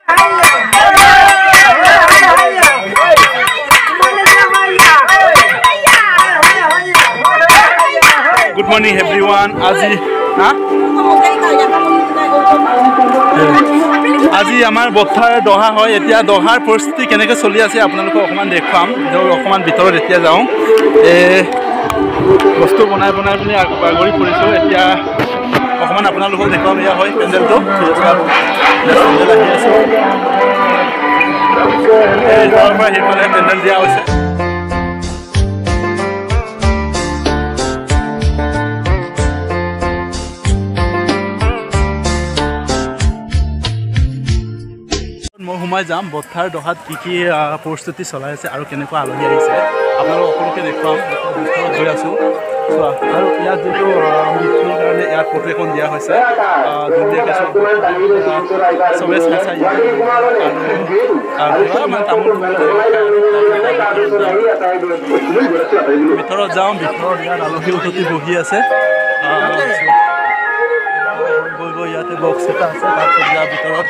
Good morning everyone. আজি আজি আমাৰ বথাৰ দহা হয়। এতিয়া দহাৰ পৰিস্থিতি কেনেকৈ চলি আছে আপোনালোকক অকণমান দেখুৱাম। অকণমান ভিতৰত এতিয়া যাওঁ। এই বস্তু বনাই বনাই পিনি বাগৰি ফুৰিছোঁ। এতিয়া অকণমান আপোনালোকক দেখুৱাম। এয়া হয় পেণ্ডেলটো, পেণ্ডেল আহি আছোঁ। এই পৰা সেইফালে পেণ্ডেল দিয়া হৈছে। মই সোমাই যাম বথাৰ দহাত কি কি পৰিস্থিতি চলাই আছে আৰু কেনেকুৱা আলহী আহিছে আপোনালোক সকলোকে দেখুৱাম। ভিতৰত গৈ আছোঁ চোৱা। আৰু ইয়াত যিটো মৃত্যুৰ কাৰণে ইয়াত ফটো এখন দিয়া হৈছে, ধুনীয়াকৈ চবে চাই চাই আৰু মানে তামোল ভিতৰত যাওঁ। ভিতৰত ইয়াত আলহী অতিথি বহি আছে। গৈ গৈ ইয়াতে বক্স এটা আছে, তাৰপিছত ইয়াৰ ভিতৰত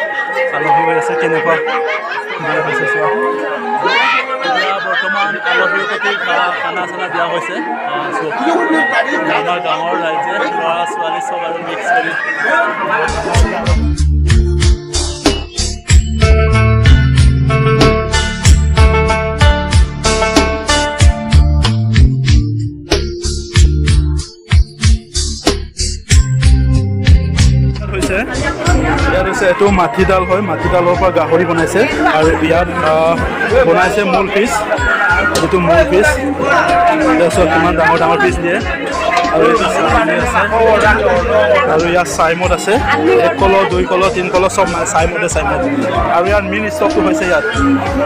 আলহী হৈ আছে। কেনেকুৱা দিয়া হৈছে চোৱা। এতিয়া বৰ্তমান আলহী অতিথিক খানা চানা দিয়া হৈছে। আমাৰ গাঁৱৰ ৰাইজে ল'ৰা ছোৱালী চব আৰু মিক্স কৰি ইয়াত হৈছে এইটো মাটিডাল হয়। মাটিডালৰ পৰা গাহৰি বনাইছে আৰু ইয়াত বনাইছে মূল পিচ, যিটো মূল পিচ তাৰপিছত কিমান ডাঙৰ ডাঙৰ পিচ দিয়ে। আৰু এইটো চাটনি আছে আৰু ইয়াত চাইমদ আছে, এক কল দুই কল তিন কল চব চাইমদে চাইমদ। আৰু ইয়াত মেইন ষ্টকটো হৈছে ইয়াত,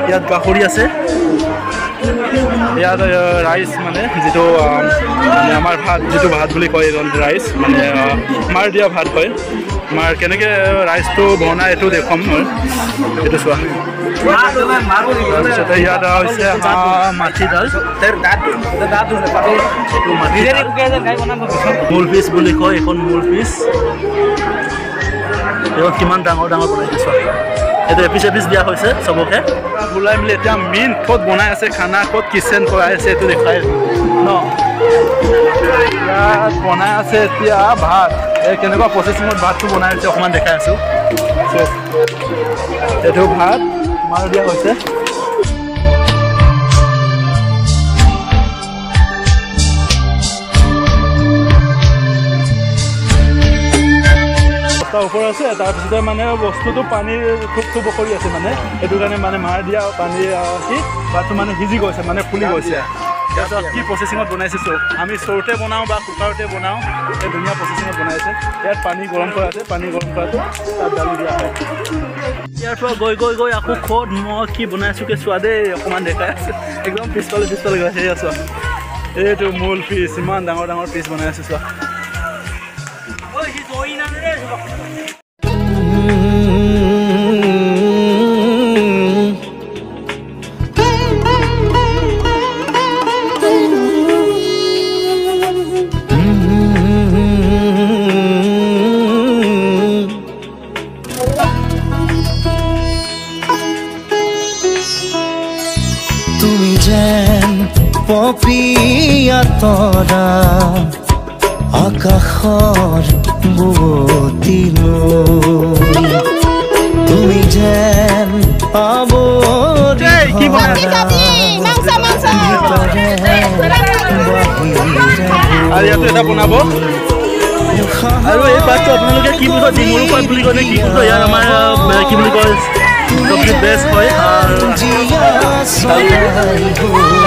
ইয়াত গাহৰি আছে। ইয়াত ৰাইচ মানে যিটো মানে আমাৰ ভাত, যিটো ভাত বুলি কয় ৰাইচ মানে মাৰ দিয়া ভাত হয়। মাৰ কেনেকৈ ৰাইচটো বনাই এইটো দেখুৱাম মই, এইটো চোৱা। তাৰপিছতে ইয়াত হৈছে মাটিডাল, মূল পিচ বুলি কয় এইখন, মূল পিচ। এইখন কিমান ডাঙৰ ডাঙৰ বনাইছে চোৱা। এইটো এপিচ এপিচ দিয়া হৈছে চবকে ওলাই মেলি। এতিয়া মেইন ক'ত বনাই আছে খানা, ক'ত কিচেন কৰাই আছে এইটো দেখুৱাই ন। ইয়াত বনাই আছে এতিয়া ভাত। এই কেনেকুৱা প্ৰচেছিঙত ভাতটো বনাই আছে অকণমান দেখাই আছোঁ। এইটো ভাত মাৰ দিয়া হৈছে। ওপৰত আছে। তাৰপিছতে মানে বস্তুটো পানীৰ থোপ থোপ কৰি আছে, মানে সেইটো কাৰণে মানে মাৰ দিয়া পানী কি ভাতটো মানে সিজি গৈছে, মানে ফুলি গৈছে। তাৰপিছত কি প্ৰচেছিঙত বনাইছে চব, আমি চৰুতে বনাওঁ বা কুকাৰতে বনাওঁ, এই ধুনীয়া প্ৰচেছিঙত বনাইছে। ইয়াত পানী গৰম কৰা আছে, পানী গৰম কৰাটো তাত দালি দিয়া হয়। ইয়াৰ পৰা গৈ গৈ গৈ আকৌ ক'ত মই কি বনাইছোঁ কি চোৱা দেই, অকণমান দেখাই আছে। একদম পিছফালে পিছফালে গৈ আছে। চোৱা এইটো মূল পিচ, ইমান ডাঙৰ ডাঙৰ পিচ বনাই আছে চোৱা। তুমি যেন পপিয়া তৰা আকাশৰ বুৱতী নৈ, তুমি যেন আৱৰি আৰু ইয়াতো এটা বনাব। আৰু এই পাতটো আপোনালোকে কি বুলি কয়, ডিমৰু পাত বুলি কয় নে কি কয়? ইয়াত আমাৰ কি বুলি কয় চব্জি বেষ্ট হয়।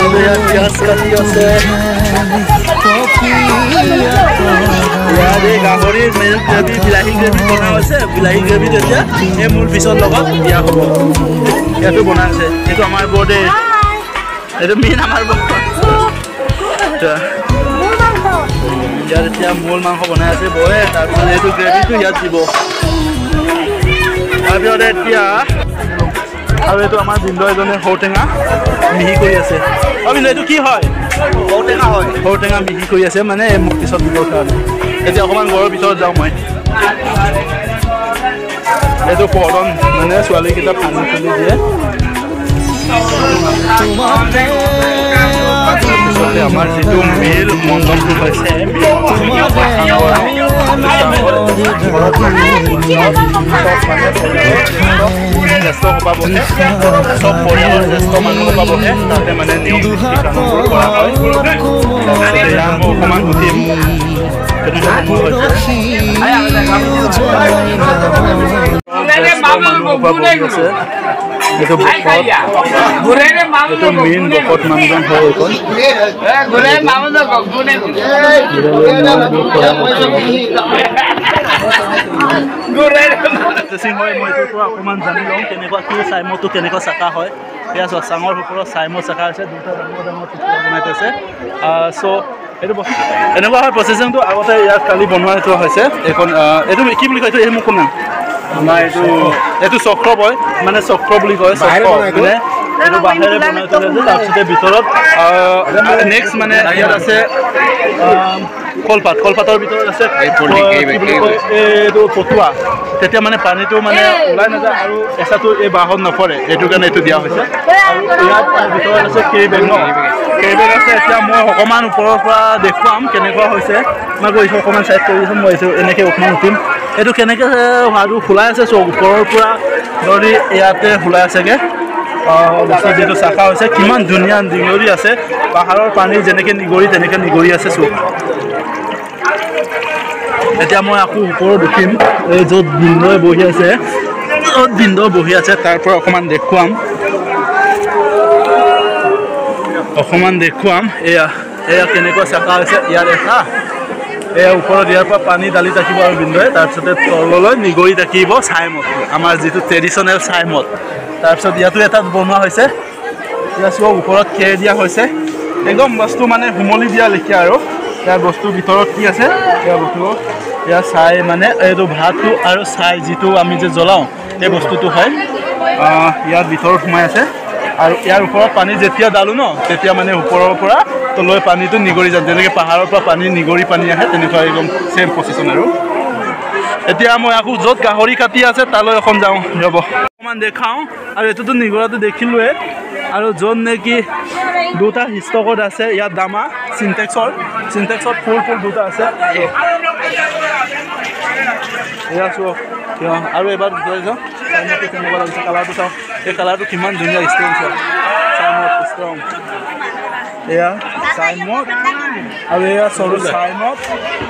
আৰু ইয়াত পিঁয়াজ কাটি আছে। ইয়াত এই গাহৰিৰ মেইন গ্ৰেভি, বিলাহী গ্ৰেভি বনোৱা হৈছে। বিলাহী গ্ৰেভিত এতিয়া এই মূল পিছৰ লগত দিয়া হ'ব। ইয়াতো বনাই আছে। এইটো আমাৰ বৰ্ডে, এইটো মেইন আমাৰ বৰ্ড। ইয়াত এতিয়া মূল মাংস বনাই আছে বৌয়ে। তাৰপিছত এইটো গ্ৰেভিটো ইয়াত দিব। তাৰপিছত এতিয়া আৰু এইটো আমাৰ ভিনদেউ এজনে ঔটেঙা মিহি কৰি আছে। অ ভিনদেউ, এইটো কি হয়? ঔটেঙা হয়। ঔটেঙা মিহি কৰি আছে মানে মোক পিছত দিবৰ কাৰণে। এতিয়া অকণমান ঘৰৰ ভিতৰত যাওঁ মই। এইটো কৰ্দন মানে ছোৱালীকেইটা পানী তুলি দিয়ে। তাৰপিছতে আমাৰ যিটো মেইল মণ্ডপটো হৈছে, জ্যেষ্ঠ সভা বহে, চব পৰিয়ালৰ জ্যেষ্ঠ মানুহ সভা বহে, তাতে মানে নিয়ম নীতি কানুনবোৰ কৰা হয়। তাৰপিছতে ইয়াত মই অকণমান উঠিম। জ্যেষ্ঠ মানুহ সভা বহি আছে। এইটো বকত, এইটো মেইন বকত মানুহজন হয় এইখন। প্ৰচেছিং হয়, মই এইটোৰ পৰা অকণমান জানি লওঁ কেনেকুৱা কি চাইমটো কেনেকুৱা চাকা হয়। এয়া চোৱা, চাঙৰ ওপৰত চাইমত চাকা হৈছে, দুটা ডাঙৰ ডাঙৰ টুকুৰা বনাই থৈছে। চ' এইটো এনেকুৱা হয় প্ৰচেছিংটো। আগতে ইয়াত কালি বনোৱাই থোৱা হৈছে এইখন। এইটো কি বুলি কয় এইটো? এই মোক কোন নাম আমাৰ এইটো চক্ৰ কয়, মানে চক্ৰ বুলি কয়, চক্ৰ মানে এইটো বাঁহেৰে বনাই থলে যে। তাৰপিছতে ভিতৰত নেক্সট মানে ইয়াত আছে কলপাত, কলপাতৰ ভিতৰত আছে কি বুলি কয় এইটো পটুৱা। তেতিয়া মানে পানীটো মানে ওলাই নাযায় আৰু এচাটো এই বাঁহত নপৰে, এইটো কাৰণে এইটো দিয়া হৈছে। আৰু ইয়াত ভিতৰত আছে কেৰি বেগ ন, কেৰি বেগ আছে। এতিয়া মই অকণমান ওপৰৰ পৰা দেখুৱাম কেনেকুৱা হৈছে। মই গৈছোঁ অকণমান চাইড কৰিছোঁ, মই এইটো এনেকৈ অকণমান উঠিম। এইটো কেনেকৈ আৰু খোলাই আছে চব ওপৰৰ পৰা ধৰি ইয়াতে খোলাই আছেগৈ। বস্তু যিটো চাফা হৈছে, কিমান ধুনীয়া নিগৰি আছে, পাহাৰৰ পানী যেনেকৈ নিগৰি তেনেকৈ নিগৰি আছে চব। এতিয়া মই আকৌ ওপৰত উঠিম, এই য'ত ভিনদেউ বহি আছে, য'ত ভিনদেউ বহি আছে তাৰ পৰা অকণমান দেখুৱাম, অকণমান দেখুৱাম। এয়া এয়া কেনেকুৱা চাফা হৈছে ইয়াত এটা। এয়া ওপৰত ইয়াৰ পৰা পানী ঢালি থাকিব আৰু ভিনদেউৱে, তাৰপিছতে তললৈ নিগৰি থাকিব ছাইমত, আমাৰ যিটো ট্ৰেডিশ্যনেল ছাইমত। তাৰপিছত ইয়াতো এটা বনোৱা হৈছে, ইয়াত চব ওপৰত খেৰ দিয়া হৈছে, একদম বস্তু মানে সুমলি দিয়া লেখীয়া। আৰু ইয়াৰ বস্তুৰ ভিতৰত কি আছে, ইয়াৰ বস্তু ইয়াৰ ছাই মানে এইটো ভাতটো আৰু ছাই যিটো আমি যে জ্বলাওঁ সেই বস্তুটো হয় ইয়াৰ ভিতৰত সোমাই আছে। আৰু ইয়াৰ ওপৰত পানী যেতিয়া ডালোঁ ন, তেতিয়া মানে ওপৰৰ পৰা তলৈ পানীটো নিগৰি যায়, যেনেকৈ পাহাৰৰ পৰা পানী নিগৰি পানী আহে তেনেকুৱা একদম ছেম পজিশ্যন। আৰু এতিয়া মই আকৌ য'ত গাহৰি কাটি আছে তালৈ অকণ যাওঁ, ৰ'ব অকণমান দেখাওঁ। আৰু এইটোতো নিগৰাটো দেখিলোৱে। আৰু য'ত নেকি দুটা ষ্টকত আছে ইয়াত দামা চিনটেক্সৰ, চিনটেক্সত ফুল ফুল দুটা আছে। এয়া চোৱা, আৰু এবাৰ যাওঁ চাইমতটো কেনেকুৱা লাগিছে, কালাৰটো চাওঁ, এই কালাৰটো কিমান ধুনীয়া ষ্ট্ৰং চোৱা, চাইমত ষ্ট্ৰং। এয়া চাইমত আৰু এয়া সৰু চাইমত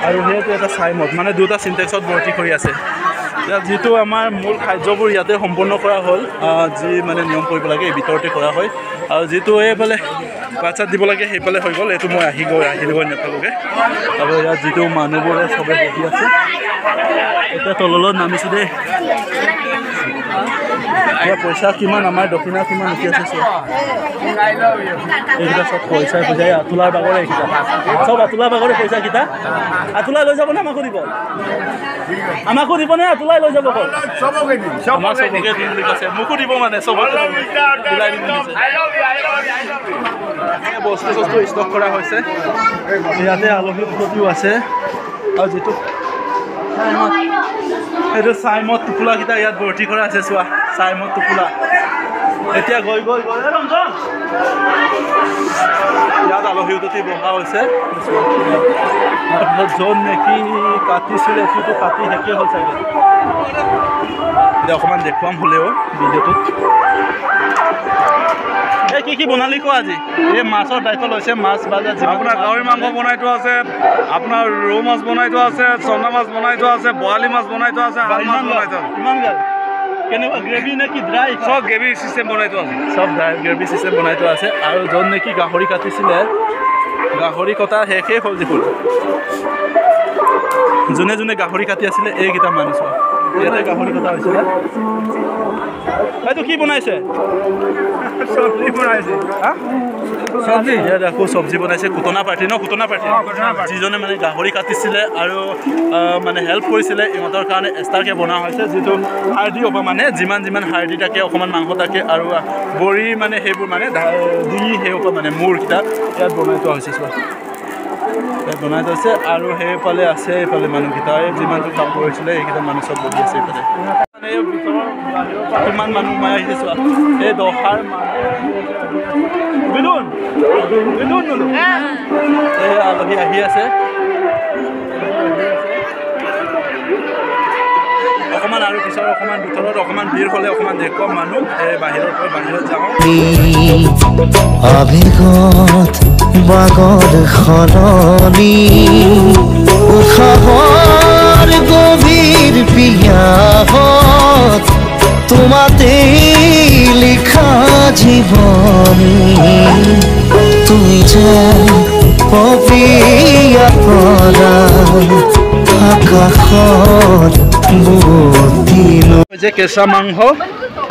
আৰু সেইটো এটা চাইমত, মানে দুটা চিনটেক্সত ভৰ্তি কৰি আছে। ইয়াত যিটো আমাৰ মূল খাদ্যবোৰ ইয়াতে সম্পূৰ্ণ কৰা হ'ল, যি মানে নিয়ম কৰিব লাগে এই ভিতৰতে কৰা হয়। আৰু যিটো এইফালে ভাত চাত দিব লাগে সেইফালে হৈ গ'ল, এইটো মই আহি গৈ আহিব নাপালোগৈ। আৰু ইয়াত যিটো মানুহবোৰে চবে বহি আছে, এতিয়া তললৈ নামিছোঁ দেই। এতিয়া পইচা কিমান আমাৰ দক্ষিণা কিমান উঠি আছে চোৱা, এইকেইটা চব পইচাই পইচা, এই আতুলাৰ বাগৰে এইকেইটা চব আতুলাৰ বাগৰে পইচাকেইটা। আতুলাই লৈ যাবনে আমাকো দিব? আমাকো দিবনে আতুলাই লৈ যাব? আমাক চবকে দিম বুলি কৈছে, মোকো দিব মানে চবকে ওলাই দিম বুলি কৈছে। বস্তু চস্তু ষ্টক কৰা হৈছে ইয়াতে, আলহী অতিথিও আছে। আৰু যিটো সেইটো চাইমত টোপোলাকেইটা ইয়াত ভৰ্তি কৰা আছে চোৱা, চাইমত টোপোলা। এতিয়া গৈ গৈ গৈ ৰঞ্জন ইয়াত আলহী অতিথি বহা হৈছে। তাৰপিছত য'ত নেকি কাটিছিলে সেইটোতো কাটি শেষেই হ'ল চাগে। এতিয়া অকণমান দেখুৱাম হ'লেও ভিডিঅ'টোত। এই কি কি বনালি কোৱা আজি? এই মাছৰ দায়িত্ব লৈছে, মাছ বাজাৰ আপোনাৰ গাহৰি মাংস বনাই থোৱা আছে, আপোনাৰ ৰৌ মাছ বনাই থোৱা আছে, চন্দা মাছ বনাই থোৱা আছে, বৰালি মাছ বনাই থোৱা আছে, শাল মাছ বনাই থোৱা আছে। ইমান গাল কেনেকুৱা গ্ৰেভি নে কি ড্ৰাই? চব গ্ৰেভি চিষ্টেম বনাই থোৱা আছে, চব ড্ৰাই গ্ৰেভি চিষ্টেম বনাই থোৱা আছে। আৰু য'ত নেকি গাহৰি কাটিছিলে, গাহৰি কটা শেষেই হ'ল দেখোন। যোনে যোনে গাহৰি কাটি আছিলে এইকেইটা মানুহ চোৱা, ইয়াতে গাহৰি কটা হৈছিলে। এইটো কি বনাইছে? চব্জি বনাইছে। হা, চব্জি। ইয়াত আকৌ চব্জি বনাইছে। কুটনা পাৰ্টি ন, কুটনা পাৰ্টি যিজনে মানে গাহৰি কাটিছিলে আৰু মানে হেল্প কৰিছিলে ইহঁতৰ কাৰণে এক্সট্ৰাকৈ বনোৱা হৈছে, যিটো হাৰ্ডি হ'ব মানে যিমান যিমান হাৰ্ডি থাকে অকণমান মাংস থাকে আৰু বৰি মানে সেইবোৰ মানে ডিঙি সেই সোপা মানে মূৰকেইটা ইয়াত বনাই থোৱা হৈছে চোৱা, ইয়াত বনাই থৈছে। আৰু সেইফালে আছে এইফালে মানুহকেইটা, এই যিমানটো কাম কৰিছিলে এইকেইটা মানুহ চব বহি আছে এইফালে। এই ভিতৰৰ বাহিৰৰ পৰা কিমান মানুহ সোমাই আহিছে চোৱা। এই দহাৰ বেলুন বেলুন নলো এই আলহী আহি আছে। অকণমান আৰু পিছৰ অকণমান ভিতৰত অকণমান ভিৰ হ'লে অকণমান দেখুৱাম মানুহ। এই বাহিৰৰ পৰা বাহিৰত যাওঁ। আবেগত বাগৰ সলনি উশাহৰ গভীৰ পিয়াহত তোমাতেই লিখা জীৱনী। তুমি যেন পপীয়া পৰাণ আকাশত বোৱতী যে কেঁচা মাংস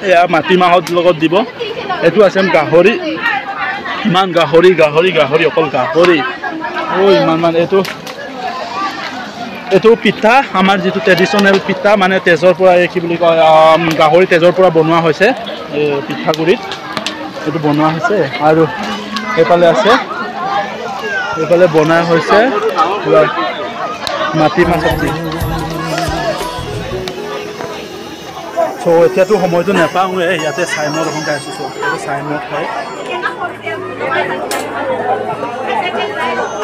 এয়া মাটিমাহৰ লগত দিব। এইটো আছে গাহৰি, ইমান গাহৰি গাহৰি গাহৰি অকল গাহৰি। অ' ইমান মান। এইটো এইটো পিঠা, আমাৰ যিটো ট্ৰেডিশ্যনেল পিঠা, মানে তেজৰ পৰা এই কি বুলি কয় গাহৰি তেজৰ পৰা বনোৱা হৈছে। এই পিঠাগুড়িত এইটো বনোৱা হৈছে। আৰু এইফালে আছে, এইফালে বনোৱা হৈছে মাটিমাহ চব্জি। চ' এতিয়াতো সময়টো নাপাওঁৱে, ইয়াতে চাইমদ এখন খাই আছোঁ। চ' ইয়াতে চাইমদ খাই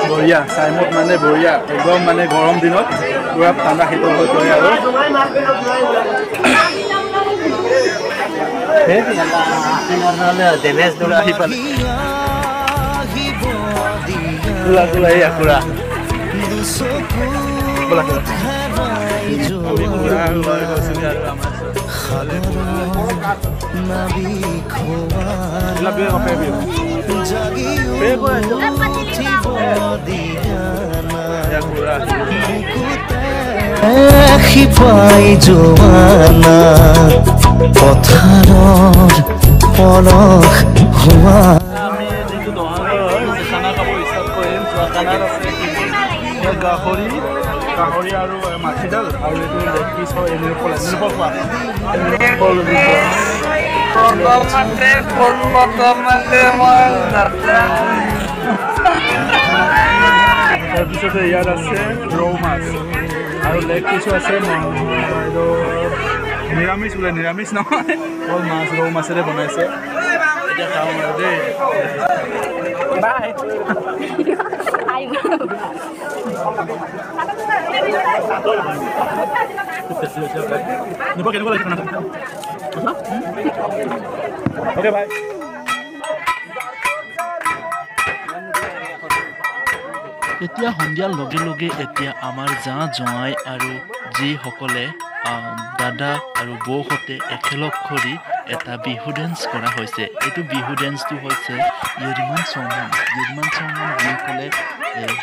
বঢ়িয়া। চাইমদ মানে বঢ়িয়া একদম, মানে গৰম দিনত পূৰা ঠাণ্ডা শীতল হৈ পৰে। আৰু আহি পালে খোলা খোলা এই খুৰা ব'লা খুৰা। আমি খুৰা লৈ গৈছোগে আৰু আমাৰ শিপাই যোৱানা পথাৰৰ পলস হোৱা। আমি যিটো দহাঘৰৰ খানা খাব ষ্টাৰ্ট কৰিম। খানাত আছে গাহৰি, গাহৰি আৰু মাটিদাল আৰু এইটো লেগ পিচ হয়। নিৰুপল নিৰুপল খোৱা নিৰুপল। তাৰপিছতে ইয়াত আছে ৰৌ মাছ আৰু লেগ পিচো আছে। এইটো নিৰামিষ বোলে, নিৰামিষ নহয়, অকল মাছ ৰৌ মাছেৰে বনাইছে। এতিয়া খাওঁ আৰু দেই। বাই। কেনেকুৱা লাগিছে খানাটো? Okay bye. এতিয়া সন্ধিয়াৰ লগে লগে এতিয়া আমাৰ জা জোঁৱাই আৰু যিসকলে দাদা আৰু বৌহঁতে একেলগ কৰি এটা বিহু ডেন্স কৰা হৈছে। এইটো বিহু ডেন্সটো হৈছে য়েৰমান চৌমান। য়েৰমান চৌমান বুলি ক'লে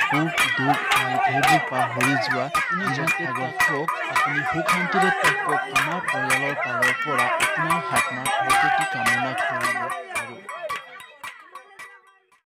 সুখ দুখ সেইবোৰ পাহৰি যোৱা, আপুনি য'ত থাকক আপুনি সুখ শান্তিৰে থাকক। আমাৰ পৰিয়ালৰ ফালৰ পৰা আপোনাৰ আত্মাৰ সদ্গতি কামনা কৰিলোঁ।